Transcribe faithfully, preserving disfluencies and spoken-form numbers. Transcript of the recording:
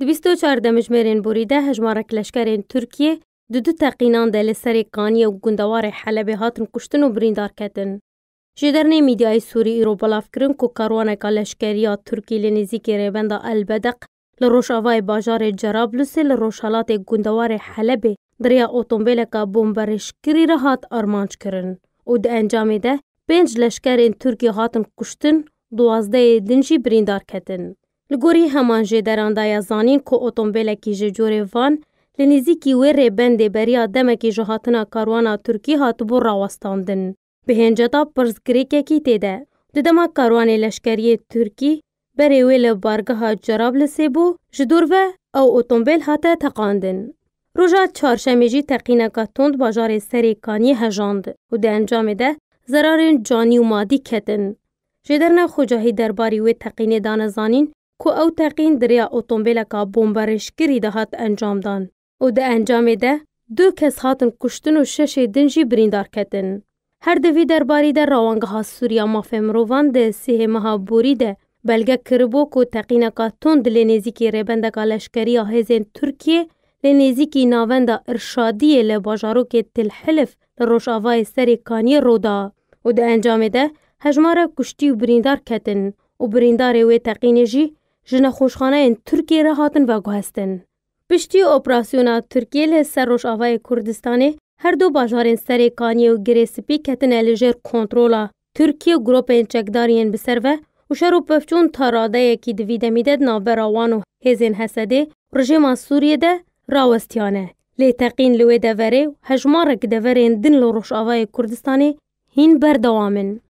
Di bîst û çar demjimêrên borî de hejmarek leşkerên Tirkiyê di du teqînan de li Serê Kaniyê û gundewarê Helebê hatin kuştin û birîndar ketin. Jêdernê Mîdyayê Sûrî îro belav kirin ku karwaneka leşkerî ya Tirkî li nêzîkî rêbenda El Bedeq li rojavayê bajarê Cerablusê li rojhelatê gundewarê Helebê di rêya otombêleka bomberêjkirî re hat armanc kirin û di encamê de pênc leşkerên Tirkî hatin kuştin, duwazdehê din jî birîndar ketin. Li gorî heman jêderan daye zanîn ku otombêlekî ji corê van li nêzîkî wê rêbendê beriya demekî ji hatina karwana Tirkî hatibû rawestandin. Bi hênceta pirsgirêkekî tê de. Di dema karwanê leşkeriyê Tirkî berê wê li bargeha Cerablisê bû, ji dûr ve ew otombêl hate teqandin. Roja çarşemê jî teqîneka tund bajarê Serê Kaniyê hejand û di encamê de zerarên canî û madî ketin. Jêderna Xocahî derbarî wê teqînê dane zanîn ku ew teqîn di rêya otombêleka bomberêjkirî de hat encamdan û di encamê de du kes hatin kuştin û şeşê din jî birîndar ketin. Her di vî derbarî de Rawangeha Sûriya Mafê Mirovan di sêhê meha borî de belge kiribû ku teqîneka tund lê nêzîkî rêbendeka leşkerî ya hêzên Tirkiyê lê nêzîkî navenda Irşadiyê li bajarokê Til Hilif li rojavayê Serê Kaniyê rû da û di encamê de hejmara kuştî û birîndar ketin û birîndarê wê teqînê jî ji nexweşxaneyên Tirkiyê re hatin veguhestin. Piştî operasyona Tirkiyê li ser rojavayê Kurdistanê, her du bajarên Serê Kaniyê û Girê Spî ketine li jêr kontrola Tirkiye û gropên çekdar yên bi ser ve û şer û pevçûn ta radeyekî di vî demî de di navbera wan û hêzên Hesedê û rejîma Sûriyê de rawestiyane. Lê teqîn li wê deverê û hejmarek deverên din li Rojavayê Kurdistanê hîn berdewam in.